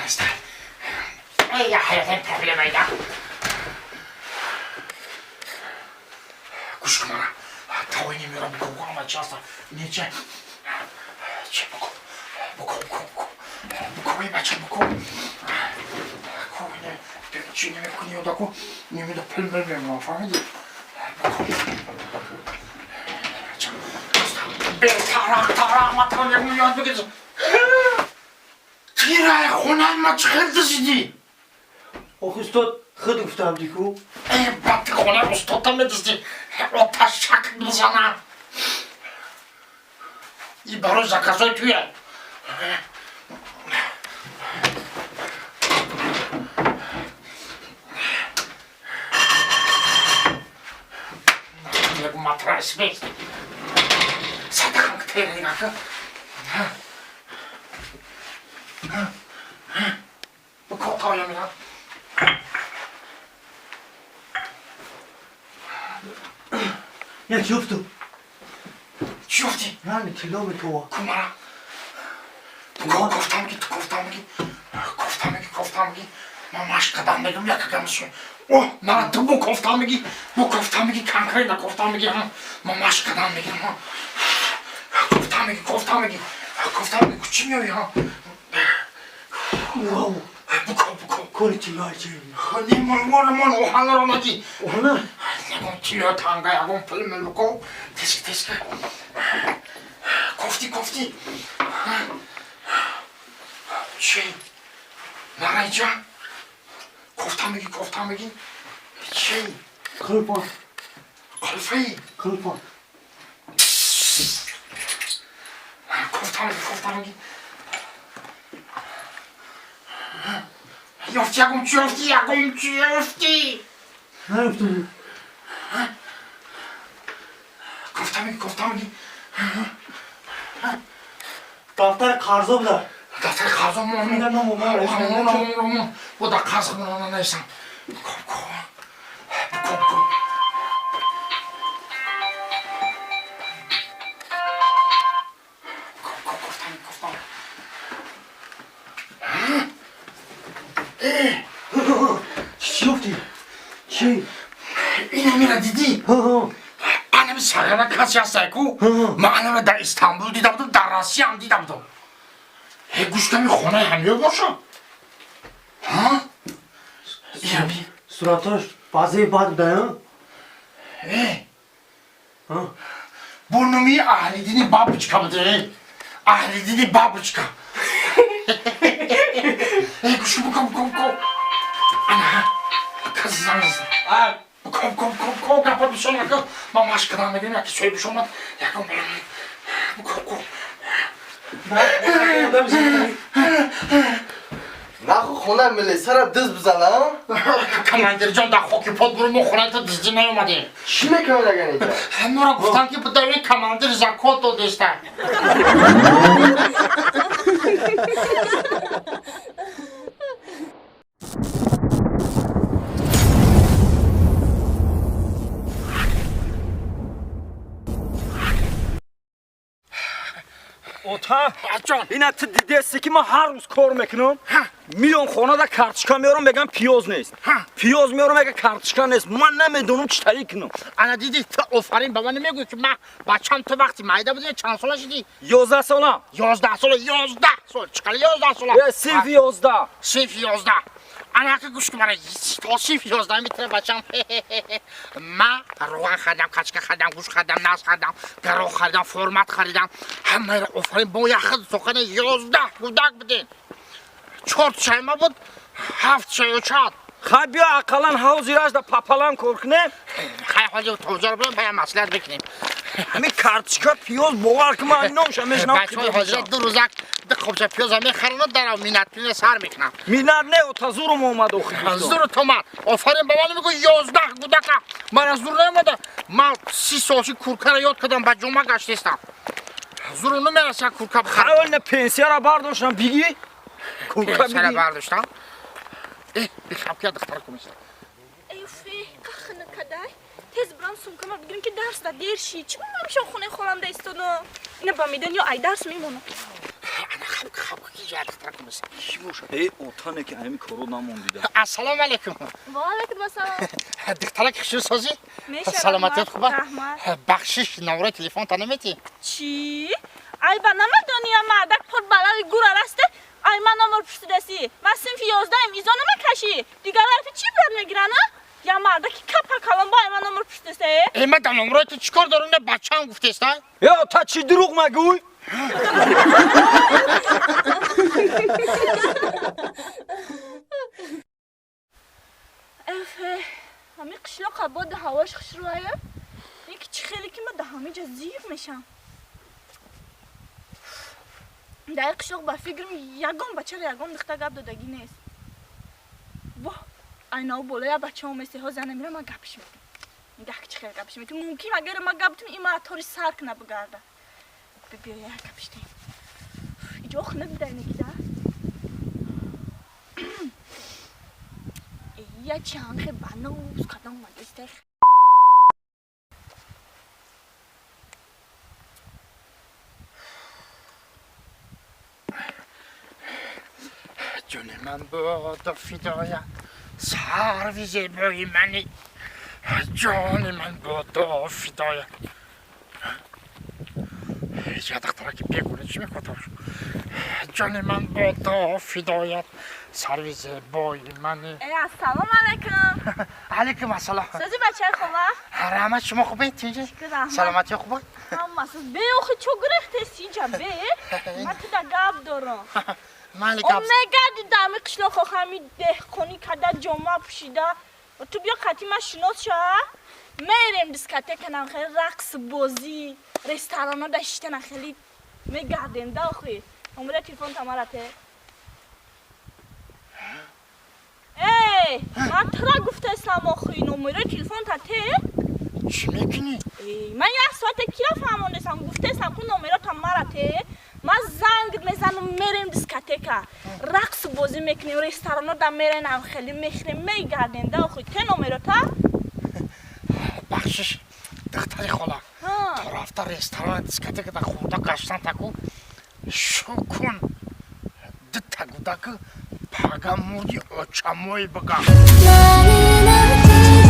Неста. Эй, я ҳаётам проблема ида. Гӯш кун мана. Тавои немера буко ама часто. Неча. Че буко. Буко, буко, буко. Буко, эй, бача, буко. Ку, не, чи немекуни одаку, немеда пул мемемон, фаҳмиди? Буко. Бача, бетарақ, тарақ, матан ягон ёд бигир. Тирай хонаи ма чӣ хел дизидӣ? Ох, устод, худ гуфтам дику. Э, бад хонаи устодта медиздӣ. Оташак мезанад. И барои заказои туя. Матрас бес. Садақам терингака. Котоямина. Я чӣ ёфтум? Чӣ ёфтӣ? Ранги тилло метова. Кумара. Кофтамги, кофтамги. Кофтамги, кофтамги. Ман машқ кардам, мегум як гамсу. О, мара ту бу кофтамги, бу кофтамги, конкретно кофтамги. Ман машқ кардам, мегум. Кофтамги, кофтамги. Кофтамги, чӣ меои, ҳа? Вау, Буко, буко. кони тиллои чи? Нимон, мон, мон, оҳанро наги. Оҳана? Ягон тилло танга, ягон пул мулко. Теск, теск. Кофти, кофти. Чӣ? Мараҷа? Кофта меги, кофта меги. Чӣ? Қулфон, Қулфи. Қулфон. Кофта меги, кофта меги. Ёфти ягон чӣ ёфти, ягон чӣ ёфти. Наёфтум. Кофта меги, кофта меги. Дафтари қарзо буда. Дафтари қарзо мон. Ина номо ман Мон, мон, мон. Бо дар қарз мон нависам. Коп, коп. Коп, коп. Коп, коп, кофта меги, кофта меги. Э, Чӣ ёфтӣ? Чӣ? Ина мера дидӣ? Ҳа, Анами сағира касе ҳастай ку? Ман анаме дар Истанбул дида будам, дар Россияам дида будам. Э, гӯш ками хонаи ҳамё боша. Ҳа? Инами. Суратош баъзеи бад буда, ҳа? Э, Ҳа? бо номи Аҳлидини Бабочка буде. Э. Аҳлидини Бабочка. Э, гӯш буко, буко, буко. Ана, кас занг зад. Буко, буко, буко, буко, гапа бисёр накун. Ман машқ кардам, мегӯям, яке соҳиб омад, ягон балам. Буко, буко. Наху хона милисара дыз бизанам? Командирҷон, дар хоки под буру, мо хонаи ту диздӣ наомадем. Чӣ мекунед агар инҷа? Моро гуфтанд, ки будави командир закот додеста. Ота, Ҷон. Ина ту дидеси, ки ман ҳар рӯз кор мекунам. Ҳа. Миён хонада карточка меорам, мегам, пиёз нест. Ҳа. Пиёз меорам, мега, карточка нест. Ман намедонам, чӣ тариқ кунам. Ана дидӣ, ту офарин ба ман намегӯӣ, ки ман бачам, ту вақти майда будӣ, чанд сола шудӣ? 11 сола. 11 сола, 11 сол чӣ қадар, 11 сола? Э, синфи 11. Синфи 11. Ана ака, гӯш кун мана, то синфи 11 метавона бачам. Ман роған харидам, качка харидам, гӯшт харидам, нас харидам, гароҳ харидам, формат харидам, ҳамаро. Офарин, бо як хел сухани 11 кӯдак будем, чор шайма буд, ҳафт шайё чад. Хай, биё, ақаллан ҳозираш да папалам кор кунем. Хай, ҳоли тозаро бирем, бая маслиҳат бикунем. Ҳамин карточка, пиёз, бовар кун, ман номша мешинам. Бачаҳои ҳозира ду рӯзак ду қобча пиёза мехаранд, дарав минатпина сар мекунам. Минат не, ота, зурум омад охи. Зуру томад, офарин ба ман мегӯ, 11 кӯдака ман аз зур наомада. Ман 30 солши куркара ёд кардам, ба ҷума гаштестам, зуру намераса курка бихарам. Хай, оли пенсияра бардоштам, биги курка. Пенсияра Биги. Бардоштам. Э, бихаб, ки духтара кумиса. Эйфе, кахна кадай. Тез бурам, сумкама бигирам, ки дарс да дер ши. Чӣ ман ҳамеша хонаи холанда истодам? Ина ба медон ё ай дарс мемонам. Ана хаб, хаб, ки ҷа духтара. духтарак омест. Чӣ бошад? Э, отане ки ҳамин коро намондида. Ассалому алайкум. Ва алайкум ассалом. Духтарак, хушрӯсозӣ? Мешавад. Саломатият хуба? Раҳмат. Бахшиш, номраи телефонта наметӣ? Чӣ? Ай, ба намедонӣ, я мардак пур балави гура расте, ай ман номер пурсидаси. Ман синфи 11-ем, изо намекашӣ. Дигар ҳарфи чӣ брат мегиран, а? Я мардаки капа калон бо ай ман номер пурсидасе. Э, ман дар номраи ту чӣ кор дорам? Не, бачаам гуфтест, а? Э, ота, чӣ дурӯғ магӯй? Эф, ҳами қишлоқа боди ҳавош хушрӯая. Ки чӣ хеле ки ман дар ҳамиҷа зиқ мешам. Дар ин қишлоқ ба фикрам ягон бачаро ягон духта гап додагӣ нест. Воҳ, айнав боло я бача омесе, ҳозир намира, ман гапш метам. Нигаҳ ки чӣ хеле гапш метам. Мумкин агар ман гап битам, ин мара тори сар кна бигарда. Биё, як гапш тем. Иҷо хунук бидай некида. Я чанхе банус кадом магистер. Ҷони ман бодо фидоя сарви зебои мани, ҷони ман бодо фидоя. Я духтараки бегуна чӣ мекунад? Ҷони ман бодо фидоят сарви зебои мани. Э, ассалому алайкум. Алайкум ассалом. Сози, бачаи хола? Раҳмат, шумо хубед, тинҷи? Саломатӣ хуба? Ҳамасыз. Бе, охи чо гурехтеси инҷа, бе? Ман туда гап дорам. Майли, О гап. Мегарди дар ҳами қишлоқ, охи ҳами деҳқонӣ када ҷома пӯшида. Ту биё қати ман шинос ша. Мерем дискотека, нам хеле рақс бозӣ, ресторано да шиштана, хеле мегардем да охи. Омада телефон тамарате. Эй, ман тура гуфтаистам, охи, номерои телефон та те? Чӣ мекунӣ? Эй, ман як соате кира фаҳмондестам, гуфтаистам ку номерота мара те. Ман занг мезанам, мерем дискотека. Рақс бозӣ мекунем, ресторано да меренам, хеле мехӯрем, мегардем да охи. Те номерота? Бахшиш, духтари хола. Ҳа. То рафта ресторан, дискотека да хӯрда гаштан таку шукун дута гудаку пага мурди очамои бигам. 나는 아무